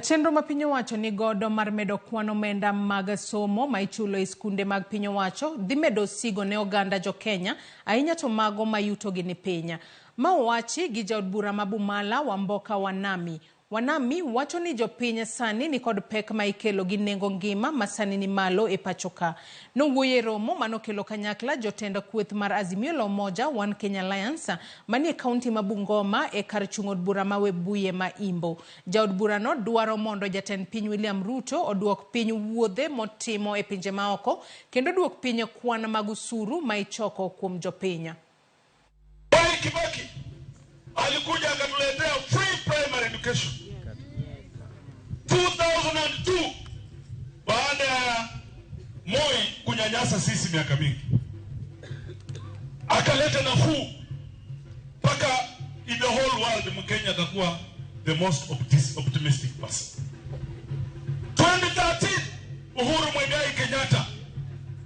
Chenro ma piny owacho ni godo mar medo kwan omenda mag somo ma ichulo e skunde mag piny owacho dhi medo osigo ne oganda jo-Kenya, ahinya to mago ma yutogi ni piny. Ma owachi gi jaod bura ma Bumala Wamboka Wanami. Wanami wacho ni jopiny sani nikod pek ma ikelo gi nengo ngima ma sani ni malo e pacho ka. Nowuoyo e romo manokelo kanyakla jotend kweth mar Azimio la Umoja One Kenya Alliance manie kaunti ma Bungoma e kar chung' od bura ma Webuye ma Imbo. Jaod burano dwaro mondo jatend piny William Ruto oduok piny wuodhe motimo e pinje maoko kendo oduok piny kwan mag osuru ma ichoko kuom jopiny. Mwai Kibaki alikuja akatuletea free primary education 2002 baada ya Moi kunyanyasa sisi miaka mingi, akaleta nafuu mpaka in the whole world Mkenya akakuwa the most optimistic person. 2013 Uhuru Muigai Kenyatta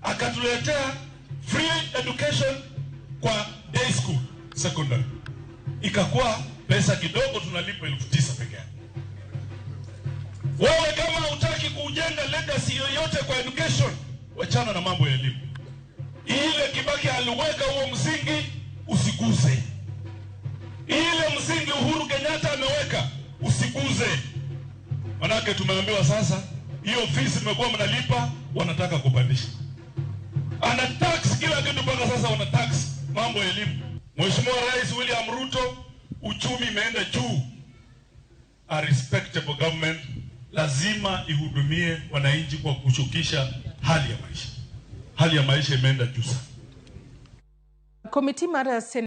akatuletea free education kwa day school secondary, ikakuwa pesa kidogo, tunalipa 9,000 peke yake. Wewe kama hutaki kujenga legacy yoyote kwa education, wachana na mambo ya elimu. Ile Kibaki aliweka huo msingi, usiguse. Ile msingi Uhuru Kenyatta ameweka, usiguze. Manake tumeambiwa sasa hiyo fees mmekuwa mnalipa, wanataka kupandisha. Ana tax kila kitu mpaka sasa wana tax mambo ya elimu. Mheshimiwa Rais William Ruto, uchumi imeenda juu. A respectable government lazima ihudumie wananchi kwa kushukisha hali ya maisha. Hali ya maisha imeenda juu sana. Komiti mar